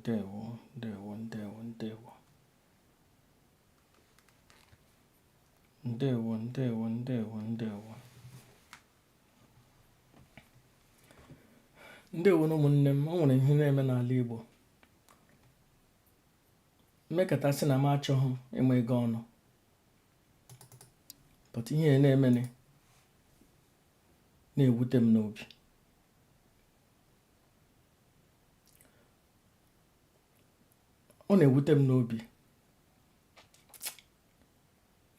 Ndewo, ndewo, ndewo, ndewo. Ndewo, ndewo, ndewo, ndewo. Ndewo na ụmụnne m, o nwere ihe na-eme n'ala Igbo. M mekata sị na m achọghị ịma ego ọnụ. But ihe na-emene na-ewute m n'obi. Ọ na-ewute m n'obi.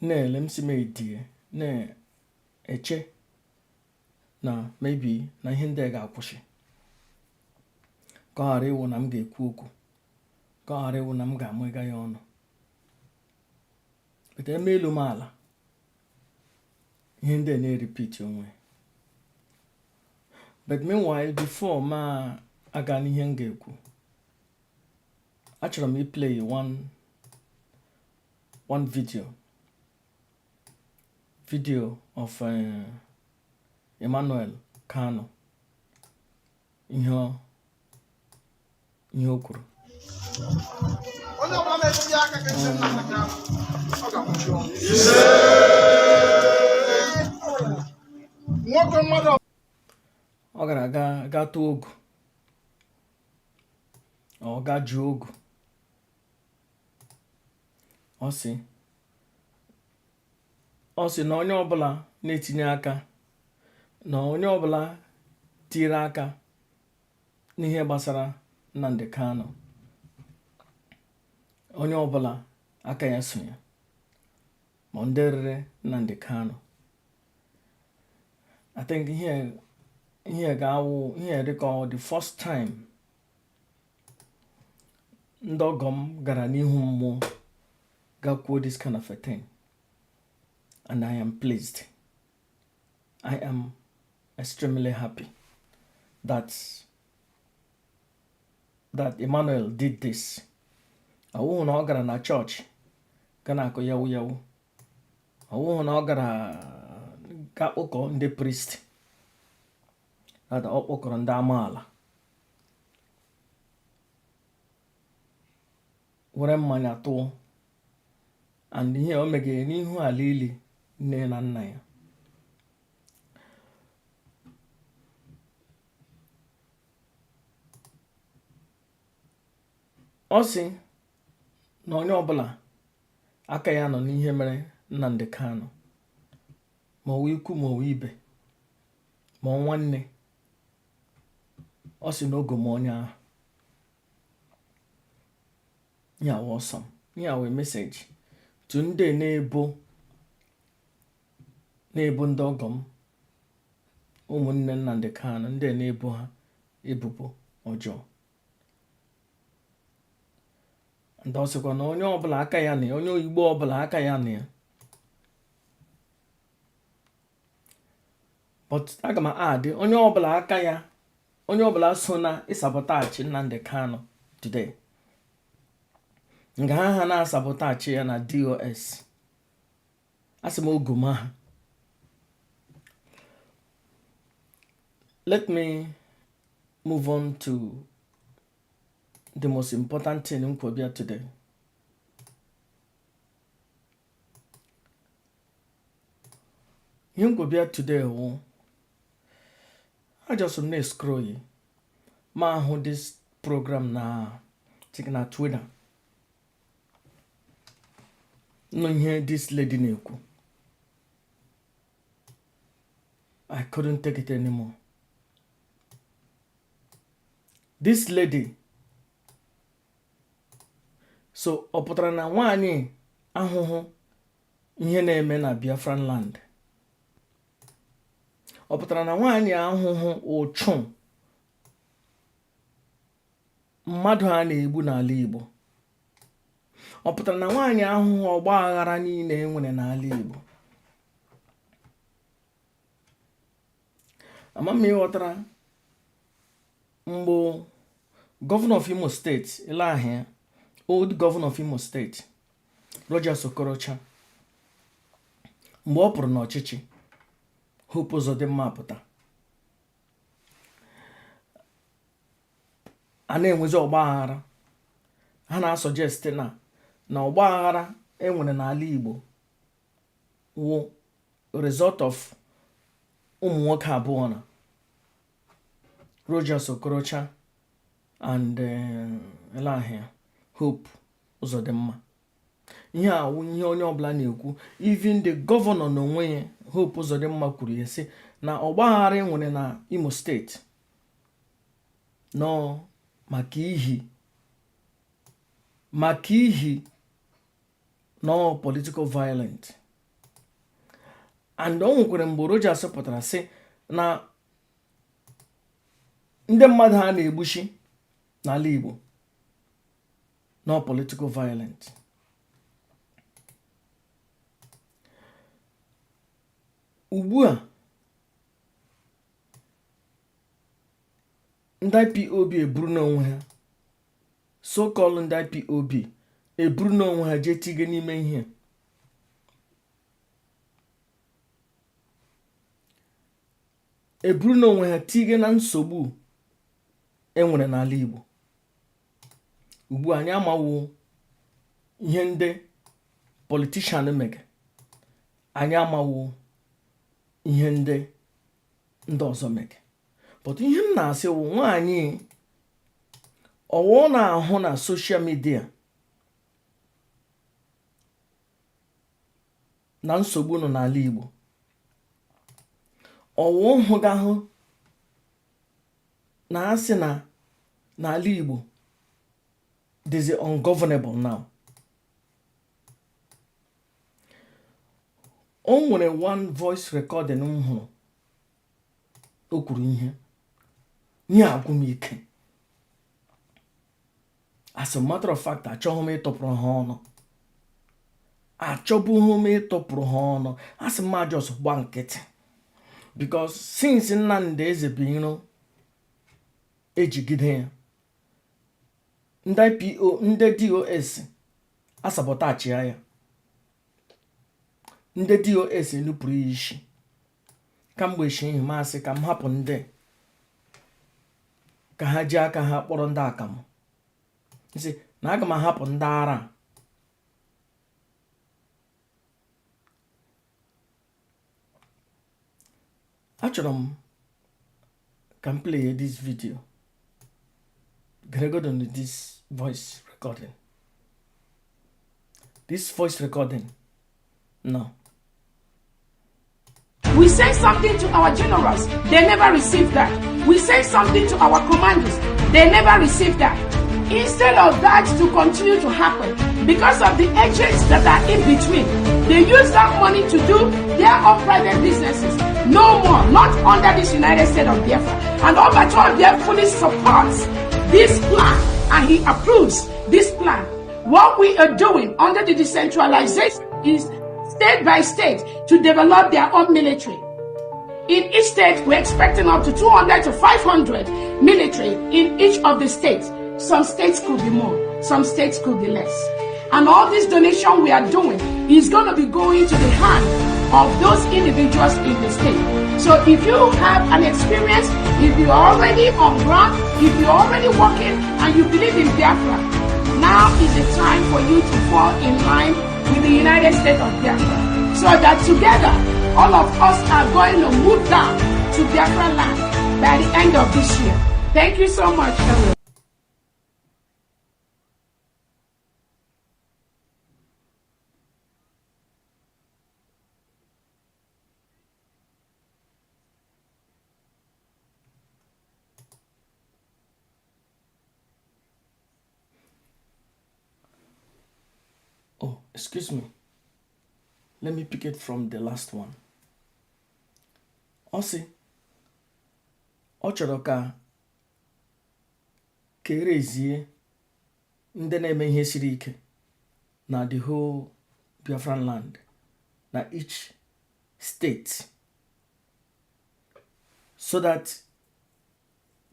Na-ele m si m edie na-eche na maybe na ihe ndị a ga-akwụsị ka ọ ghara ịwụ na m ga-ekwu okwu ka ọ ghara ịwụ na m ga-amụga ya ọnụ but eme elu m ala ihe ndị a na-repeat onwe. But meanwhile, before ma aga n'ihe m ga-ekwu, achọrọ m iplay one video of Emmanuel Kanu, ihe o kwuru. Onye ọbụla na-etinye aka ka esi nna maka ọ ga-anwụchi ọnwụ. Nwoke mmadụ Ọ gara aga ga tụọ ogu, ọ ga jụọ ogu. Ọ sị na onye ọbụla na-etinye aka, na onye ọbụla tiri aka n'ihe gbasara Nnamdi Kanu, onye ọbụla aka ya so ya, ma ndị rere Nnamdi Kanu. I think ihe ga-awụ ihe dịka the first time ndị ọgọ m gara n'ihu mmụọ ga kwuo this kind of a thing, and I am pleased. I am extremely happy that Emmanuel did this. Ọwụhụ na ọ gara na chọọchị ga na-akụ yawu yawu, ọwụhụ na ọ gara ga kpọkọ ndị priest, ọ kpọkọrọ ndị amaala were mmanya tụọ, and ihe o megere n'ihu ala ili nne na nna ya. Ọ sị na onye ọbụla aka ya nọ n'ihe mere Nnamdi Kanu, ma ọ wụ ikwu, ma ọ wụ ibe, ma ọ nwanne, ọ sị na ogo ma onye ahụ ya wụ awesome. Ya wụ message to ndị na-ebo ndị ọgọ m, ụmụnne Nnamdi Kanu, ndị na-ebo ha ebubo ọjọọ. Ndị ọ sịkwa na onye ọbụla aka ya na ya, onye Igbo ọbụla aka ya na ya. But aga m adị onye ọbụla aka ya, onye ọbụla so na ịsabotage Nnamdi Kanu today, nga ha na-asabotage ya na DOS, asị m ogoma ha. Let me move on to the most important thing m kwo bịa today. Ihe m kwo bịa today wụ, ajọsọ m na-escroll ma ahụ this program na Twitter, nụ ihe this lady na-ekwu. I couldn't take it anymore. This lady, so ọ pụtara na nwaanyị ahụhụ ihe na-eme na Biafran land, ọ pụtara na nwaanyị ahụhụ ụchụ mmadụ a na-egbu n'ala Igbo, ọ pụtara na nwaanyị ahụhụ ọgba aghara niile e nwere n'ala Igbo. Ama m ịghọtara. Mgbe governor of Imo State, ile ahịa, old governor of Imo State, Rochas Okorocha, mgbe ọ pụrụ n'ọchịchị, Hope Uzodimma pụta, a na-enwezi ọgba aghara. Ha na-asuggest na ọgba aghara enwere n'ala Igbo wụ result of ụmụ nwoke abụọ na Rochas Okorocha and Elahia Hope Uzodimma. Ihe a wụ ihe onye ọbụla na-ekwu. Even the governor n'onwe ya, Hope Uzodimma, kwuru ya sị na ọgbaghara enwere na Imo State nọ maka ihi no political violent. And o nwekwara mgbe Rochas pụtara sị na ndị mmadụ ha na-egbuchi n'ala Igbo no political violent. Ugbu a ndị IPOB eburu n'onwe ha, so-called ndị IPOB eburu n'onwe ha jee tige n'ime ihe. Eburu n'onwe ha tige na nsogbu enwere n'ala Igbo ugbu a. Anyị amawo ihe ndị politician mege, anyị amawo ihe ndị ọzọ mege, but ihe m na-asị wụ, nwaanyị ọwụ na-ahụ na social media na nsogbu nọ n'ala Igbo, ọwụ hụgahụ na asị na n'ala Igbo dịzi ungovernable now. O nwere one voice recording m hụrụ o kwuru ihe nye agwụ m ike. As a matter of fact, achọghị m ịtụpụrụ ha ọnụ, achọbụghị m ịtụpụrụ ha ọnụ. Asị m just gba nkịtị, because since Nnamdi Ezebiro ejigide ya, ndị IPO, ndị DOS asabotachia ya, ndị DOS enupụrụ ya isi kamgbe echi ihe. Masị ka m hapụ ndị ka ha ji aka ha kpọrọ ndị akamụ sị na aga m ahapụ ndị ara. Achọrọ m ka m play this video. Geregodo this voice recording, this voice recording now. We send something to our generals, they never receive that. We send something to our commanders, they never receive that. Instead of that to continue to happen, because of the agents that are in between, they use that money to do their own private businesses. No more, not under this United States of Biafra. And Obato fully supports this plan and he approves this plan. What we are doing under the decentralization is state by state to develop their own military. In each state, we're expecting up to 200 to 500 military in each of the states. Some states could be more, some states could be less. And all this donation we are doing is going to be going to the hand of those individuals in the state. So if you have an experience, if you're already on ground, if you're already working and you believe in Biafra, now is the time for you to fall in line with the United States of Biafra. So that together, all of us are going to move down to Biafra land by the end of this year. Thank you so much, everyone. Oh, excuse me. Let me pick it from the last one. Ọ sị ọ chọrọ ka erezie ndị na-eme ihe siri ike na the whole Biafran land, na each state, so that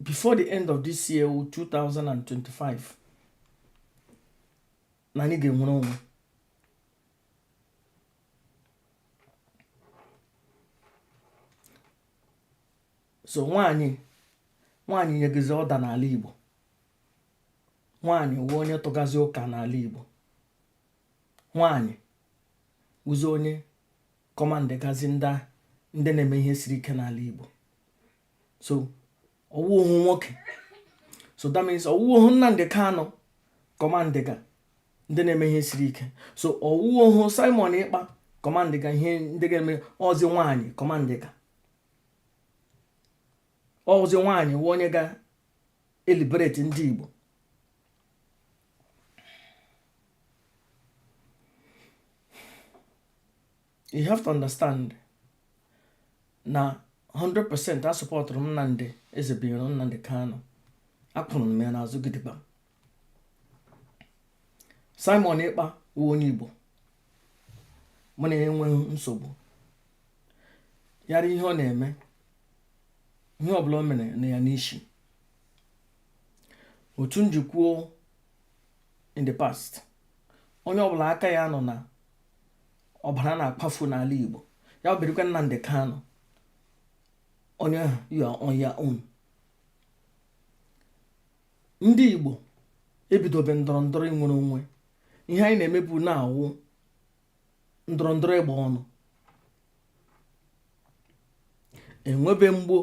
before the end of this year, 2025, na anyị ga-enwere onwe. So nwaanyị nyegizi order n'ala Igbo. Nwaanyị wụ onye tụgazi ụka n'ala Igbo. Nwaanyị wụzi onye command gazi ndị na-eme ihe siri ike n'ala Igbo. So ọwụhụ nwoke, so that means ọwụhụ Nnamdi Kanu command ga ndị na-eme ihe siri ike. So ọwụhụ Simon Ekpa command ga ihe ndị ga-eme ọzi. Nwaanyị command ga ọzi. Nwaanyị wụ onye ga eliberate ndị Igbo. You have to understand na 100% a supportụrụ m Nnamdi Ezebiro, Nnamdi Kanu. Akwụrụ m ya n'azụ gidigba. Simon Ekpa wụ onye Igbo. Mụ na ya enweghị nsogbu. Yara ihe ọ na-eme, ihe ọbụla o mere na ya n'isi. Otu njikwuo in the past, onye ọbụla aka ya nọ na ọbara na-akpafu n'ala Igbo, ya birikwa Nnamdi Kanu, onye ahụ, you are on your own. Ndị Igbo ebidobe ndọrọ ndọrọ inwere onwe. Ihe anyị na-emebu na-awụ ndọrọ ndọrọ ịgba ọnụ. Enwebe mgbo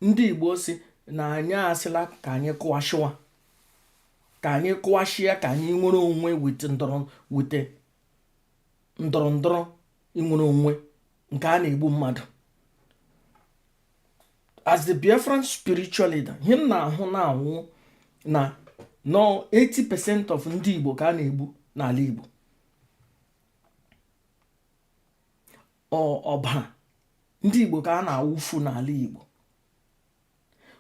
ndị Igbo si na anyị asịla ka anyị kụwashiwa, ka anyị kụwashịa, ka anyị nwere onwe with ndọrọ, wite ndọrọ ndọrọ inwere onwe nke a na-egbu mmadụ. As the Biafran spiritual leader, ihe m na-ahụ na-awụ na no 80% of ndị Igbo ka a na-egbu n'ala Igbo. Ọbara ndị Igbo ka a na-awụfu n'ala Igbo.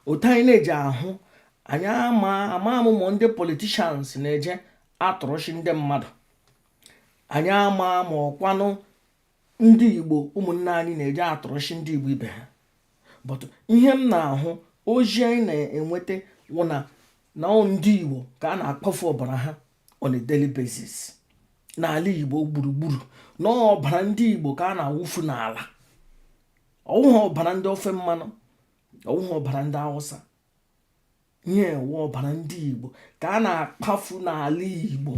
Otu anyị na-eji ahụ, anyị ama ama amụmụ ndị politicians na-eje atụrụchi ndị mmadụ. Anyị ama ma ọkwanụ ndị Igbo ụmụnne anyị na-eje atụrụchi ndị Igbo ibe ha. But ihe m na-ahụ, ozi anyị na-enweta wụ na ndị Igbo ka a na-akpafu ọbara ha on a daily basis n'ala Igbo gburugburu, na ọbara ndị Igbo ka a na-awụfu n'ala. Ọwụghị ọbara ndị ofe mmanụ, ọwụghị ọbara ndị Hausa, ihe ewe ọbara ndị Igbo ka a na-akpafu n'ala Igbo.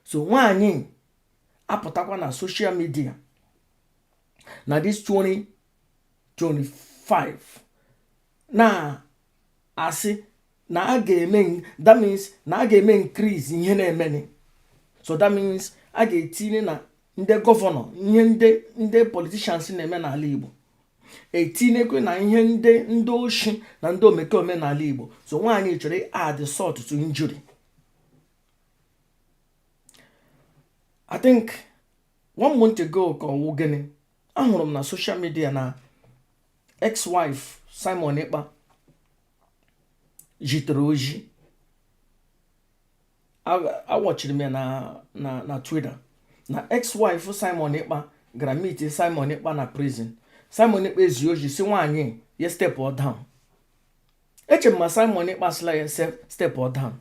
So nwaanyị apụtakwa na social media na this 2025 na-asị na a ga-eme, that means na a ga-eme increase ihe na-emeni. So that means a ga-etinye na ndị governor, ihe ndị politicians na-eme n'ala Igbo, etinyekwe na ihe ndị oshi na ndị omekome n'ala Igbo. So nwaanyị chọrọ add salt to injury. I think one month ago ka ọwụ gịnị, ahụrụ m na social media na ex-wife Simon Ekpa jitere oji. Awatchiri m ya na Twitter na ex-wife Simon Ekpa gara meet Simon Ekpa na prison. Simon Ekpa ezi oji si nwaanyị ya step down. Eche m ma Simon Ekpa sịla ya step down.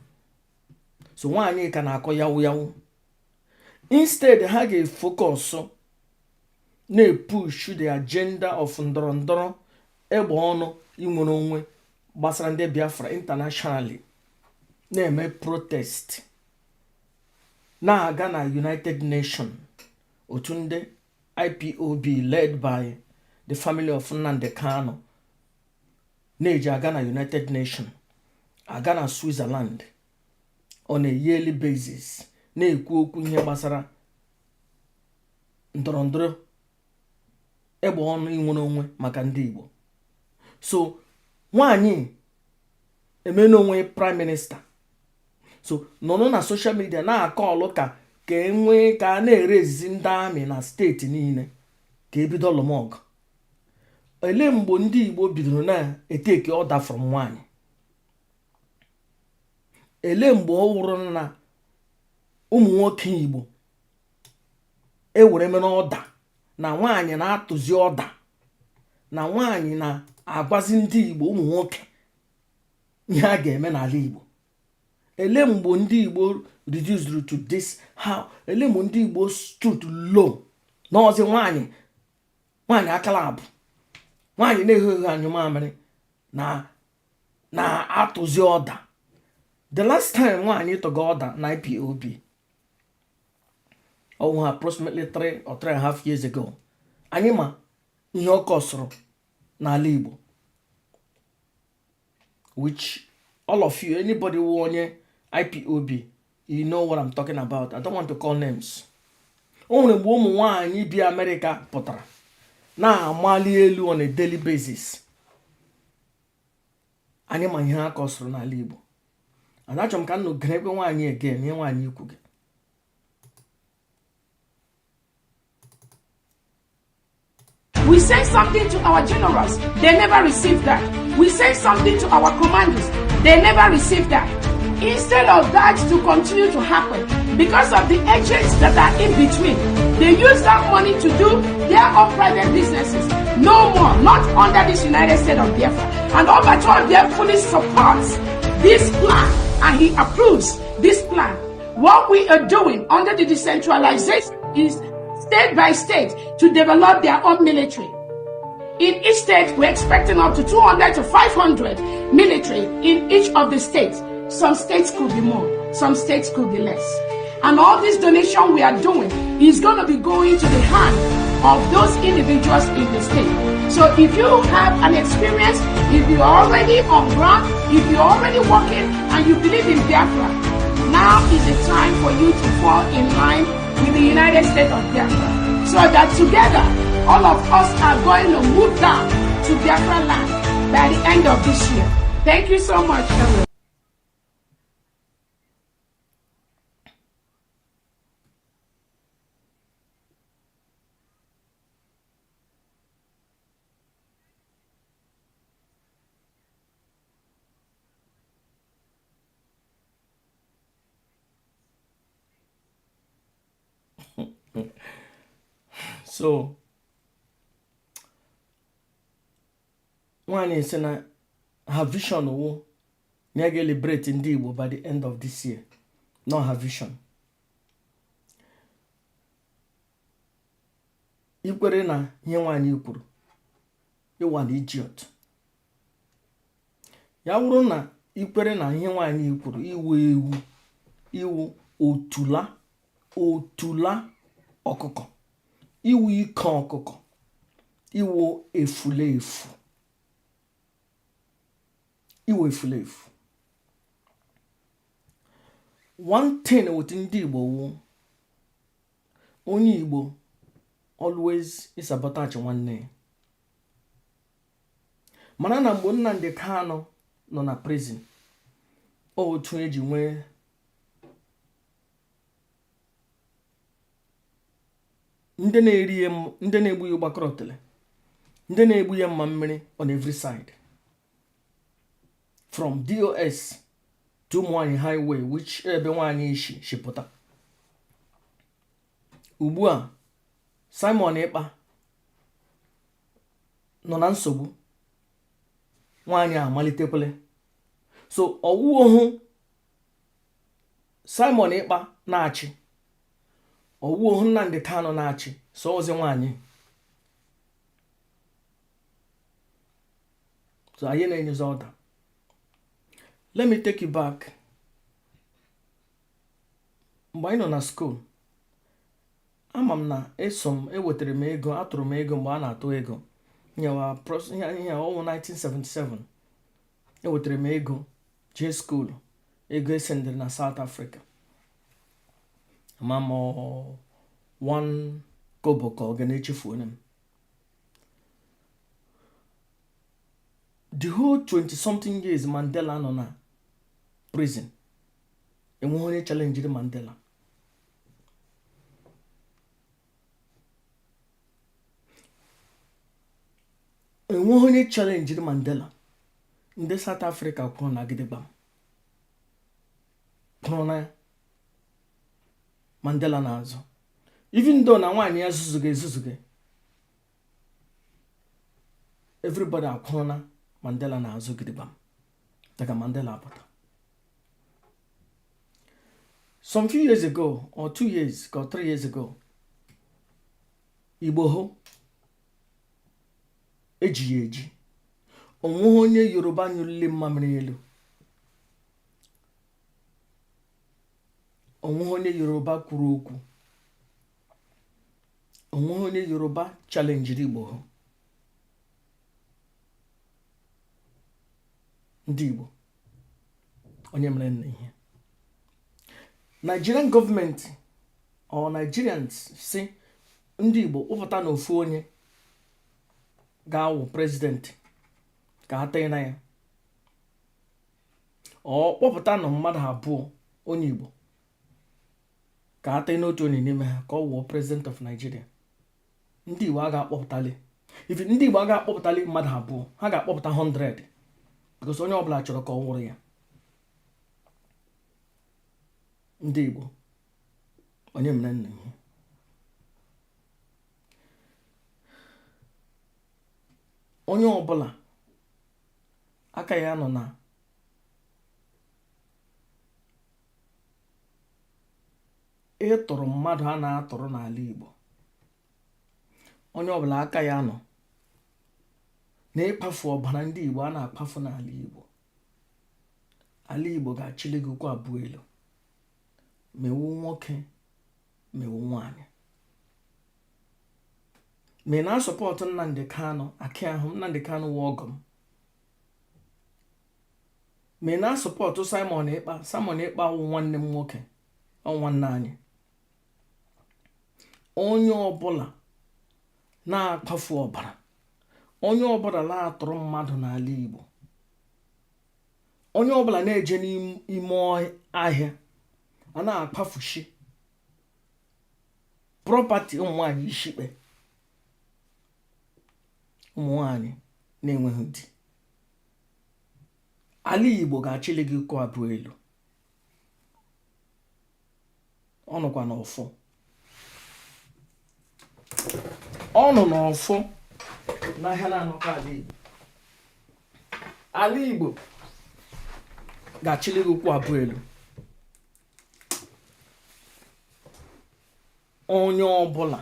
So nwaanyị ka na-akọ yawu yawu. Instead ha ga-efocus na-epush the agenda of ndọrọ ndọrọ egbe ọnụ inwere onwe gbasara ndị Biafra internationally, na-eme protest, na-aga na United Nations, otu ndị IPOB led by the family of Nnamdi Kanu na-eji aga na United Nations, aga na Switzerland on a yearly basis, na-ekwu okwu ihe gbasara ndọrọ ndọrọ egbe ọnụ inwere onwe maka ndị Igbo. So nwaanyị emena onwe prime minister, so nọrọ na social media na-akọ ọlụ ka enwee ka a na-erezi ndị army na steeti niile, ka ebido lụmọgụ. Ele mgbe ndị Igbo bidoro na-etake order from nwaanyị? Ele mgbe ọ wụrụ na ụmụ nwoke Igbo ewere mere order na nwaanyị na-atụzi order, na nwaanyị na-agwazi ndị Igbo ụmụ nwoke ihe a ga-eme n'ala Igbo? Ele mgbe ndị Igbo reduced to this? How? Ele mgbe ndị Igbo stood low na ọzi nwaanyị, nwaanyị akala abụ, nwaanyị na-eho eho anyụ mamịrị na na-atụzi order? The last time nwaanyị tọga order na IPOB, ọwụ approximately 3 or 3.5 years ago. Anyị ma ihe ọ kọsụrụ n'ala Igbo, which all of you, anybody who onye IPOB, you know what I'm talking about. I don't want to call names. O nwere mgbe ụmụ nwaanyị bi Amerịka pụtara na-amali elu on a daily basis. Anyị ma ihe ha kọsụrụ n'ala Igbo, and achọrọ m ka nnụ gerekwe nwaanyị again, ihe nwaanyị ikwu gị. We send something to our generals, they never receive that. We send something to our commanders, they never receive that. Instead of that to continue to happen, because of the agents that are in between, they use that money to do their own private businesses. No more, not under this United States of Biafra. And Obacho fully supports this plan and he approves this plan. What we are doing under the decentralization is state by state to develop their own military. In each state, we're expecting up to 200 to 500 military in each of the states. Some states could be more, some states could be less. And all this donation we are doing is going to be going to the hand of those individuals in the state. So if you have an experience, if you're already on ground, if you're already working and you believe in Biafra, now is the time for you to fall in line with the United States of Biafra. So that together, all of us are going to move down to Biafra land by the end of this year. Thank you so much, everyone. So nwaanyị sị na her vision wụ na ya ga-eliberate ndị Igbo by the end of this year. Not her vision. Ikwere na ihe nwaanyị kwuru, ịwa na idiot. Ya wụrụ na ikwere na ihe nwaanyị kwuru, iwu ewu, iwu otula, otula ọkụkọ, iwu ike ọkụkọ, iwu efulefu, iwu efulefu. One thing with ndị Igbo wụ onye Igbo always ịsabotage nwanne ya. Mana na mgbe Nnamdi Kanu nọ na prison, otu eji nwee ndị na-eri ya, ndị na-egbu ya gbakọrọtele, ndị na-egbu ya mma mmiri on every side, from DOS to ụmụnwaanyị highway, which ebe nwaanyị isi shipụta ugbu a. Simon Ekpa nọ na nsogbu, nwaanyị a amalitekwele. So ọwụohu Simon Ekpa na-achị, ọwụohu Nnamdi Kanu na-achị, so ozi nwaanyị. So anyị na-enyezi order. Let me take you back. Mgbe anyị nọ na school, ama m na eso m ewetara m ego, atụrụ m ego mgbe a na-atụ ego nyewa ihe ọwụ 1977. Ewetara m ego jee school, ego esendịrị na South Africa. Ama m one kobo ka ọ ga na-echefu m. The whole 20 something years Mandela nọ na prison, enweghị onye challengeri Mandela. Enweghị onye challengeri Mandela. Ndị South Africa kwụrụ na gidigbam, kwụrụ na Mandela n'azụ, even though na nwaanyị ya zuzuga ezuzuga. Everybody akwụrụ na Mandela n'azụ gidigbam dịka Mandela apụta. Some few years ago, or 2 years or 3 years ago, Igboho eji ya eji, onweghị onye Yoruba nyụrụli mmamịrị elu. Onweghị onye Yoruba kwuru okwu. Onweghị onye Yoruba challengeri Igboho. Ndị Igbo, onye mere nna ihe Nigerian gọọmenti or Nigerians si ndị Igbo kpụpụta na ofu onye ga-awụ president ka a tee na ya, ọ kpọpụta na mmadụ abụọ onye Igbo ka a tee n'otu onye n'ime ha ka ọ wụọ president of Nigeria. Ndị Igbo a ga-akpọpụtali, if ndị Igbo a ga-akpọpụtali mmadụ abụọ, ha ga-akpọpụta 100, because onye ọbụla chọrọ ka ọ wụrụ ya. Ndị Igbo, onye mere nna ihe onye ọbụla aka ya nọ na ịtụrụ mmadụ a na-atụrụ n'ala Igbo, onye ọbụla aka ya nọ na ịkpafu ọbara ndị Igbo a na-akpafu n'ala Igbo, ala Igbo ga-achịli gị ụkwụ abụọ elu, ma ị wụ nwoke, ma ị wụ nwaanyị, ma ị na-asupport Nnamdi Kanu akị ahụ. Nnamdi Kanu wụ ọgọ m. Ma ị na-asupport Simon Ekpa, Simon Ekpa wụ nwanne m nwoke, ọ nwanne anyị. Onye ọbụla na-akpafu ọbara, onye ọbụla na-atụrụ mmadụ n'ala Igbo, onye ọbụla na-eje n'ime ahịa a na-akpafushi property ụmụ nwaanyị ishikpe, ụmụ nwaanyị na-enweghị di, ala Igbo ga-achịli gị ụkwụ abụọ elu. Ọ nọkwa n'ọfọ, ọ nọ n'ọfọ n'ahịa na-anọkọ ala Igbo. Ala Igbo ga-achịli gị ụkwụ abụọ elu. Onye ọbụla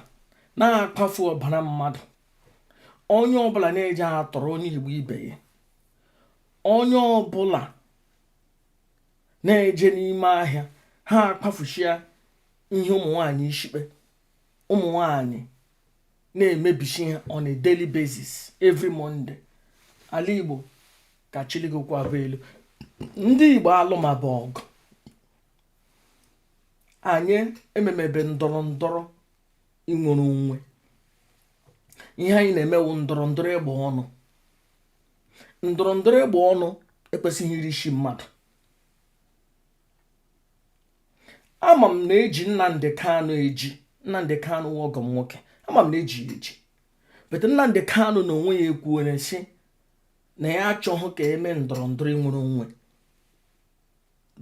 na-akpafu ọbara mmadụ, onye ọbụla na-eje atọrọ onye Igbo ibe ya, onye ọbụla na-eje n'ime ahịa ha akpafuchia ihe ụmụ nwaanyị ishikpe, ụmụ nwaanyị na-emebisi ihe on a daily basis, every Monday, ala Igbo ga-achịli gị ụkwụ abụọ elu. Ndị Igbo alụmaba ọgụ, anyị ememebe ndọrọ ndọrọ inwere onwe. Ihe anyị na-emewu ndọrọ ndọrọ egbe ọnụ. Ndọrọ ndọrọ egbe ọnụ ekwesịghị iri isi mmadụ. Ama m na eji Nnamdi Kanu eji. Nnamdi Kanu wụ ọgọ m nwoke. Ama m na eji ya eji, but Nnamdi Kanu na onwe ya ekwuore sị na ya achọghị ka eme ndọrọ ndọrọ inwere onwe,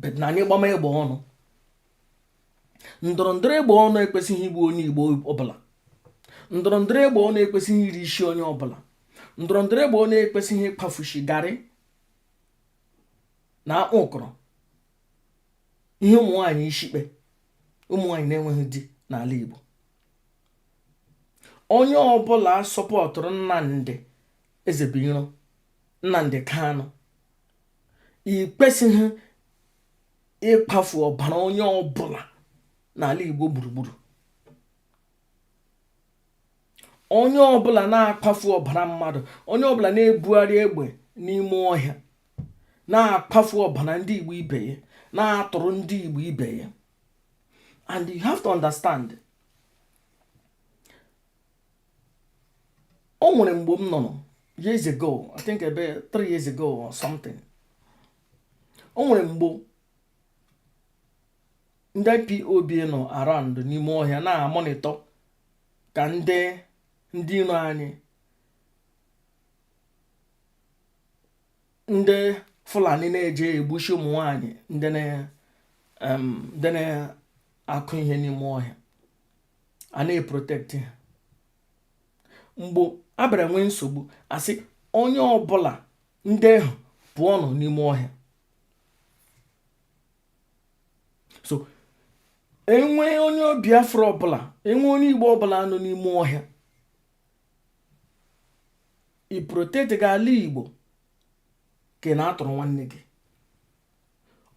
but na anyị gbama egbe ọnụ. Ndọrọ ndọrọ egbe ọnụ ekwesịghị igbu onye Igbo ọbụla. Ndọrọ ndọrọ egbe ọnụ ekwesịghị iri isi onye ọbụla. Ndọrọ ndọrọ egbe ọnụ ekwesịghị ịkpafushi garị na akpụ ụkọrọ ihe ụmụ nwaanyị ishikpe, ụmụ nwaanyị na-enweghị di n'ala Igbo. Onye ọbụla supportụrụ Nnamdi Ezebiro, Nnamdi Kanu, ị kwesịghị ịkpafu ọbara onye ọbụla n'ala Igbo gburugburu. Onye ọbụla na-akpafu ọbara mmadụ, onye ọbụla na-ebugharị egbe n'ime ọhịa na-akpafu ọbara ndị Igbo ibe ya, na-atụrụ ndị Igbo ibe ya. And you have to understand, o nwere mgbe m nọrọ years ago, I think about 3 years ago or something, o nwere mgbe ndị IPOB nọ around n'ime ọhịa na-amonitor ka ndị iro anyị, ndị Fulani, na-eje egbuchi ụmụ nwanyị ndị na-akụ ihe n'ime ọhịa, a na-eprotect ha. Mgbe a bịara nwee nsogbu, asị onye ọbụla ndị ahụ pụọnụ n'ime ọhịa. So enwe onye Biafra ọbụla, enwe onye Igbo ọbụla nọ n'ime ọhịa, i protect gị ala Igbo ka ị na-atụrụ nwanne gị.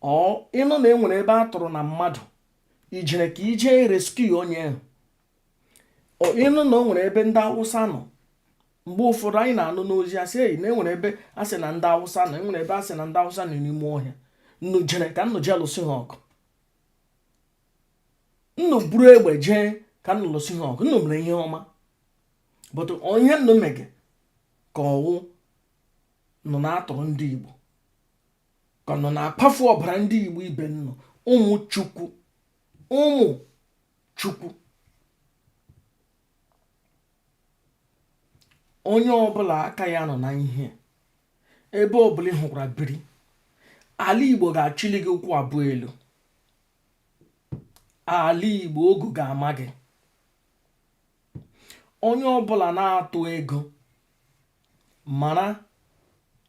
Ọ ịnụ na enwere ebe a tụrụ na mmadụ, Ijere ka ije rescue onye ahụ? Ịnụ na o nwere ebe ndị Awụsa nọ. Mgbe ụfọdụ anyị na-anụ n'ozi, asị eyi na enwere ebe asị na ndị Awụsa nọ, enwere ebe asị na ndị Awụsa nọ n'ime ọhịa. Nnu jere ka nnụ jee lụsị ha ọgụ? Nnụ buru egbe jee ka nnụ lụsị ha ọgụ? Nnụ mere ihe ọma, but onye nnụ mege ka ọwụ nọ na-atụrụ ndị Igbo, ka nọ na-akpafu ọbara ndị Igbo ibe nnụ. Ụmụ Chukwu, ụmụ Chukwu, onye ọbụla aka ya nọ na ihe, ebe ọbụla ị hụkwara biri, ala Igbo ga-achịli gị ụkwụ abụọ elu. Ala Igbo ogu ga-ama gị. Onye ọbụla na-atụ ego, mara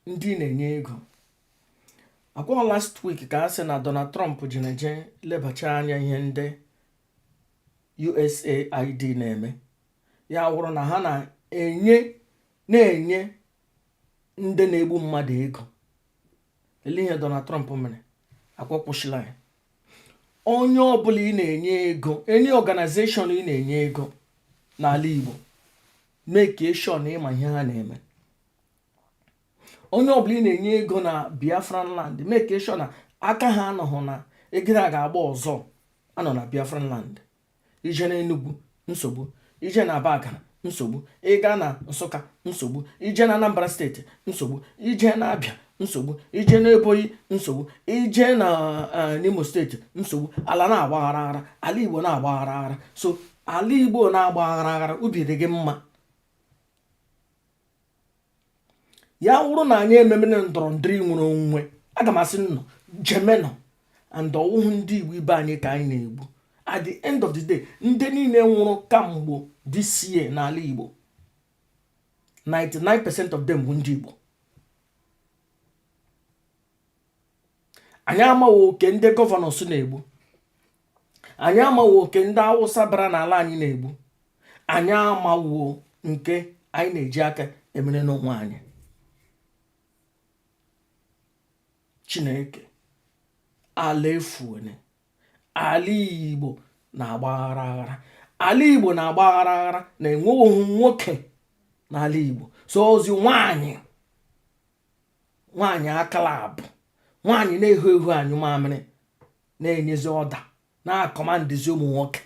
ndị na-enye ego. Akwa last week ka a sị na Donald Trump jere jee lebacha anya ihe ndị USAID na-eme. Ya wụrụ na ha na-enye ndị na-egbu mmadụ ego. Ele ihe Donald Trump mere? Akwa kwụsịla ya. Onye ọbụla ị na-enye ego, any organization ị na-enye ego n'ala Igbo, make sure na ịma ihe ha na-eme. Onye ọbụla ị na-enye ego na Biafran land, make sure na aka ha anọghị na ego a ga-agba ọzọ anọ na Biafran land. Ije na Enugu, nsogbu. Ije na Abagana, nsogbu. Ịga na Nsụka, nsogbu. Ije na Anambra Steeti, nsogbu. Ije na Abịa, nsogbu. Ije na Ebonyi, nsogbu. Ije na n'Imo Steeti, nsogbu. Ala na-agba aghara aghara, ala Igbo na-agba aghara aghara. So ala Igbo na-agba aghara aghara, ubi dị gị mma. Ya wụrụ na anyị ememene ndọrọ ndọrọ nwere onwe, aga m asị nnọ jemenọ and ọwụhụ ndị Igbo ibe anyị ka anyị na-egbu. At the end of the day, ndị niile nwụrụ kamgbe this year n'ala Igbo, 99% of them bụ ndị Igbo. Anyị amaghị oke ndị governors na-egbu, anyị amaghị oke ndị Awụsa bara n'ala anyị na-egbu, anyị amawo nke anyị na-eji aka emere n'onwe anyị. Chineke, ala efuone. Ala Igbo na-agba aghara aghara, ala Igbo na-agba aghara aghara, na-enweghị nwoke n'ala Igbo. So ozi nwanyị, nwaanyị akala abụ, nwaanyị na-ehu ehu anyụ mamịrị, na-enyezi order, na-acommandizi ụmụ nwoke,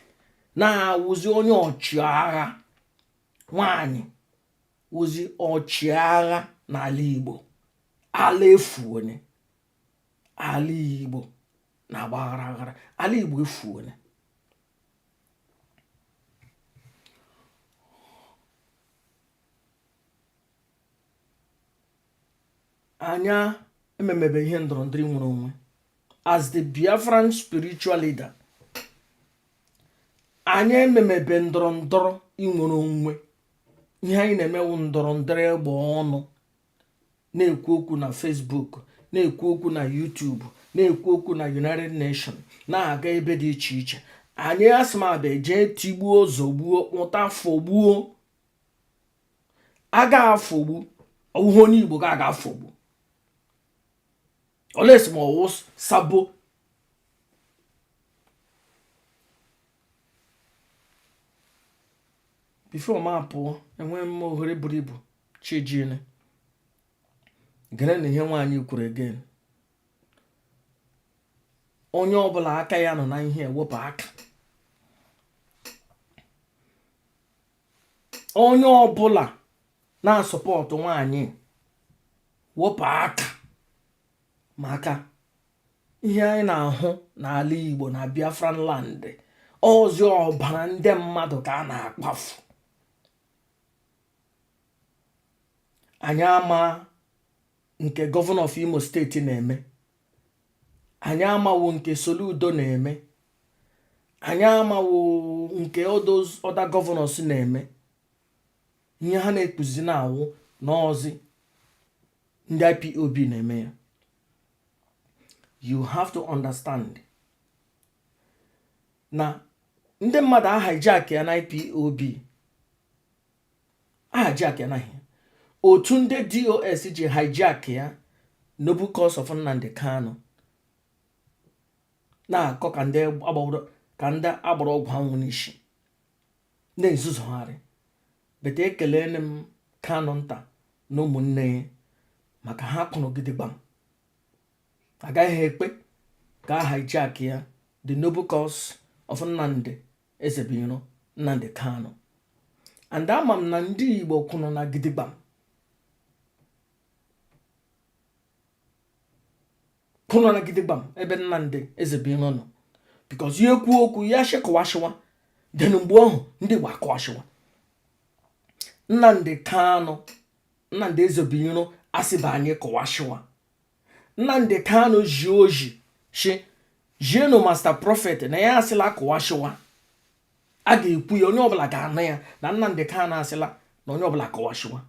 na-awụzi onye ọchịagha. Nwaanyị wụzi ọchịagha n'ala Igbo. Ala efuone. Ala Igbo na-agba aghara aghara, ala Igbo efuone. Anya ememebe ihe ndọrọ ndọrọ nwere onwe. As the Biafran spiritual leader, anyị ememebe ndọrọ ndọrọ inwere onwe. Ihe anyị na-emewu ndọrọ ndọrọ egbe ọnụ, na-ekwu okwu na Facebook, na-ekwu okwu na YouTube, na-ekwu okwu na United Nation, na-aga ebe dị iche iche. Anyị asịmabịa jee tigbuo, zọgbuo, kpụta, fọgbuo. Aga afọgbu ọwụhụ onye Igbo ga-aga afọgbu olesi ma ọwụ sabo. Before m apụọ, enweghị m ohere buru ibu. Chijine gere na ihe nwaanyị kwuru again. Onye ọbụla aka ya nọ na ihe, ewepụ aka. Onye ọbụla na-asupport nwaanyị, wepụ aka, maka ihe anyị na-ahụ n'ala Igbo na Biafran land, ozi ọbara ndị mmadụ ka a na-akpafu. Anyị ama nke Governor of Imo Steeti na-eme, anyị amawo nke Soludo na-eme, anyị amawo nke other governors na-eme. Ihe ha na-ekpuzi na-awụ n'ọzi ndị IPOB na-eme ya. You have to understand na ndị mmadụ aha hijack ya na IPOB, aha hijack ya na otu ndị DOS ji hijack ya noble cause of Nnamdi Kanu, na-akọ ka ndị agbaworo. Ka ndị agbara ọgwụ anwụ n'isi na-ezuzugharị. But ekelene m Kanu nta na ụmụnne ya maka ha kwụrụ gidigbam, agaghị ekpe ka a hijack ya the noble cause of Nnamdi Ezebiro, Nnamdi Kanu. And ama m na ndị Igbo kwụrụ na gidigbam, kwụrụ na gidigbam ebe Nnamdi Ezebiro nọ, because ya ekwu okwu ya shịkọwasịwa, then mgbe ọhụ ndị Igbo akọwasịwa. Nnamdi Kanu, Nnamdi Ezebiro asịba anyị kọwasịwa. Nnamdi Kanu ji oji shi jienu Master Prophet na ya asịla kọwasịwa. A ga-ekwu ya, onye ọbụla ga-anụ ya na Nnamdi Kanu asịla na onye ọbụla kọwasịwa.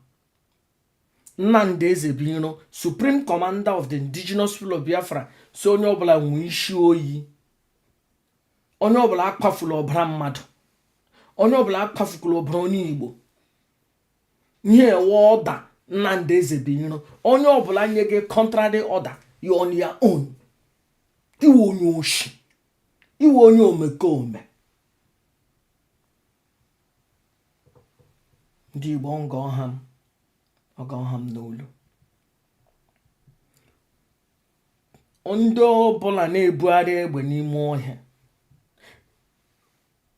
Nnamdi Ezebiro, Supreme Commander of the Indigenous People of Biafra, si onye ọbụla nwee isi oyi, onye ọbụla akwafula ọbara mmadụ, onye ọbụla akwafukwala ọbara onye Igbo. Ihe ewe order Nnamdi Ezebiro, onye ọbụla nye gị contrary order, you on your own. Iwe onye oshi, iwe onye omekome. Ndị Igbo, nga ọha m, ọga ọha m n'olu. Ndị ọbụla na-ebugharị egbe n'ime ọhịa,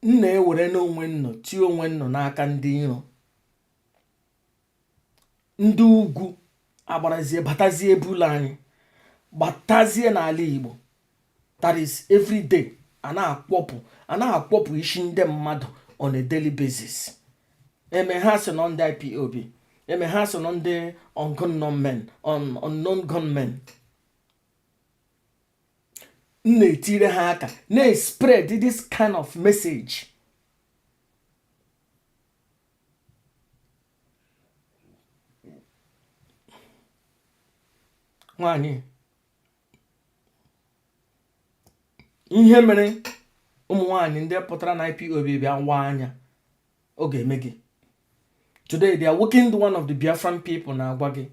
m na-ewere n'onwe nnọ tie onwe nnọ n'aka ndị iro. Ndị ugwu agbarazie batazie ebe ụlọ anyị, gbatazie n'ala Igbo. That is every day a na-akwọpụ, a na-akwọpụ isi ndị mmadụ on a daily basis. Eme ha sị nọ ndị IPOB, eme ha sị nọ ndị unknown unknown gunmen. M na-etire ha aka na-spread this kind of message. Nwanyị, ihe mere ụmụ nwanyị ndị pụtara na IPOB bịa waa anya ọ ga-eme gị today. They are working, one of the Biafran people na-agwa gị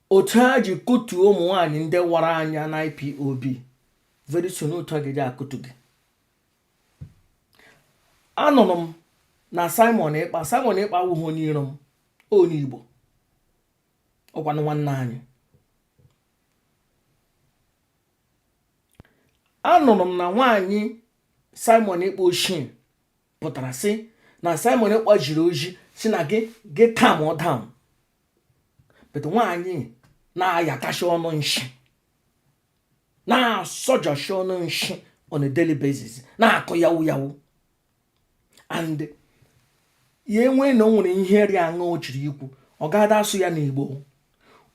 otu ha ji kụtuo ụmụ nwanyị ndị wara anya na IPOB. Very soon otu a ga-eji akụtu gị. Anụrụ m na Simon Ekpa, Simon Ekpa awụghị onye iro m, onye Igbo, ọkwanụ nwanne anyị. Anụrụ m na nwaanyị Simon Ekpa ochie pụtara sị na Simon Ekpa jiri oji si na gị gị calm down, but nwaanyị na-ayakashi ọnụ nshi, na-asọjọshi ọnụ nshi on a daily basis, na-akọ yawu yawu, and ya enwee na o nwere ihe ri aṅa o chiri ikwu, ọ ga-ada asụ ya n'Igbo.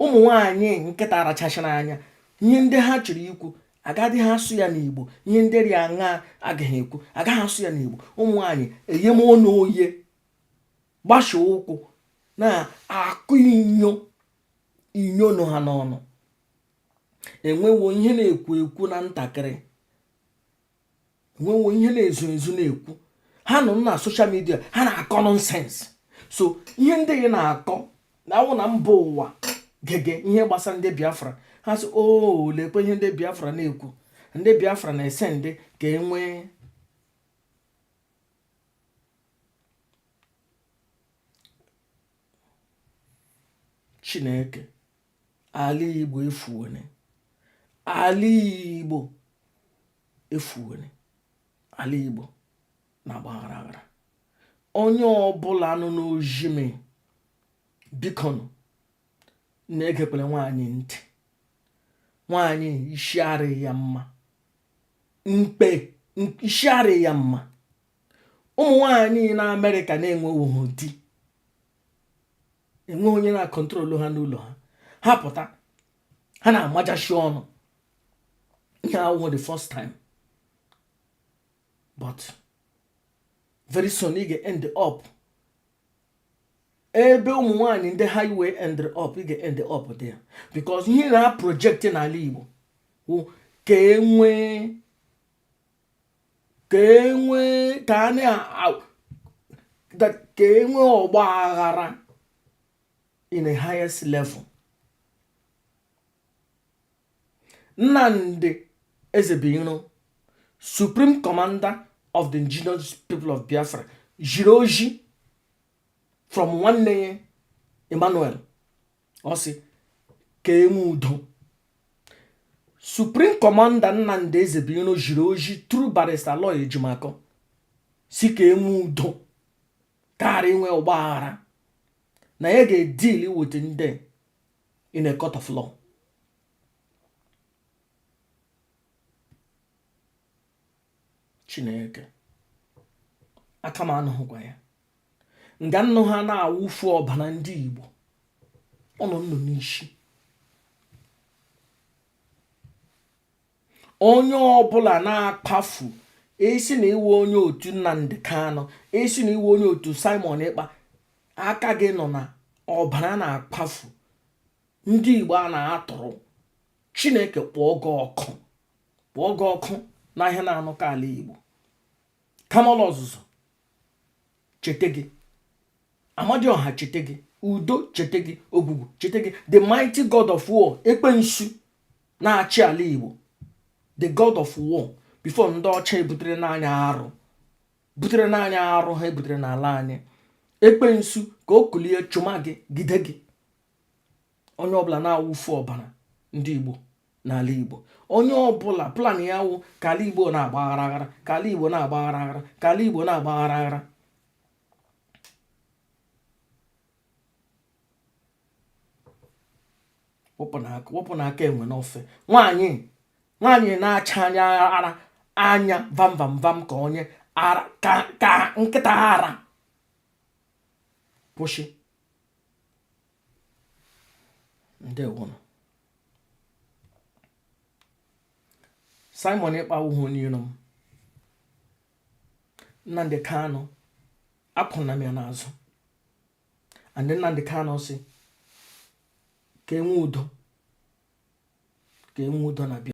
Ụmụ nwaanyị nkịta rachachara anya, ihe ndị ha chọrọ ikwu agaghị ha asụ ya n'Igbo. Ihe ndị ri aṅa agaghị ekwu, agaghị asụ ya n'Igbo. Ụmụ nwaanyị eyemọnụ oye gbasa ụkwụ na-akụ inyo inyo nụ ha n'ọnụ. Enwewo ihe na-ekwu ekwu na ntakịrị, enwewo ihe na-ezo ezo na-ekwu. Ha nọ na social media, ha na-akọ nonsense. So ihe ndị ị na-akọ na awụ na mba ụwa gege ihe gbasara ndị Biafra, ha sị o lekwe ihe ndị Biafra na-ekwu. Ndị Biafra na-ese ndị ka e nwee Chineke. Ala Igbo efuone, ala Igbo efuone, ala Igbo na-agba aghara aghara. Onye ọbụla nọ n'ojimi, bikonu, na-egekwala nwaanyị ntị. Nwaanyị isi arịghị ya mma, mkpe isi arịghị ya mma. Ụmụ nwaanyị na Amerịka na-enweghị di, enweghị onye na-acontrol ha n'ụlọ ha, ha pụta ha na-amajashi ọnụ. Ihe awụghị the first time, but very soon ị ga-end up ebe ụmụ nwaanyị ndị highway end up. Ị ga-end up there because ihe na project n'ala Igbo wụ ka e nwee, ka e nwee, ka a na ka e nwee ọgba aghara in a highest level. Nnamdi Ezebiro Supreme Commander of the Indigenous People of Biafra jiri oji from nwanne ya Emmanuel, ọ sị ka enwe udo. Supreme Commander Nnamdi Ezebiro jiri oji through Barrister Aloy Ejimakor si ka enwe udo, ka ghara inwe ọgbaghara, na ya ga-edeal with ndị in a court of law. Chineke, aka m anụghịkwa ya nga nnụ ha na-awụfu ọbara ndị Igbo ọ nọ nnụ n'isi. Onye ọbụla na-akpafu esi na iwe onye otu Nnamdi Kanu, esi na iwe onye otu Simon Ekpa, aka gị nọ na ọbara na-akpafu ndị Igbo a na-atụrụ. Chineke kpọọ gị ọkụ, kpọọ gị ọkụ n'ahịa na-anụkọ ala Igbo. Kamala ọzụzụ chete gị, Amadioha chete gị, udo chete gị, ogwugwu chete gị, the mighty god of war, ekwensu na-achị ala Igbo, the god of war before ndị ọcha ebutere n'anya arụ, butere n'anya arụ ha ebutere n'ala anyị. Ekwensu ka o kulie chụma gị, gide gị. Onye ọbụla na-awụfu ọbara ndị Igbo n'ala Igbo, onye ọbụla plan ya wụ ka ala Igbo na-agba aghara aghara, ka ala Igbo na-agba aghara aghara, ka ala Igbo na-agba aghara aghara. Wepụ n'aka enwe n'ofe. Nwaanyị nwaanyị na-acha anya ara anya vam vam vam ka onye ara, ka nkịta ara. Kwụsị. Ndewonụ. Simon Ekpa awụghị onye iro m. Nnamdi Kanu akwụna m ya n'azụ, and Nnamdi Kanu sị ka enwe udo, ka enwe udo na Biafra.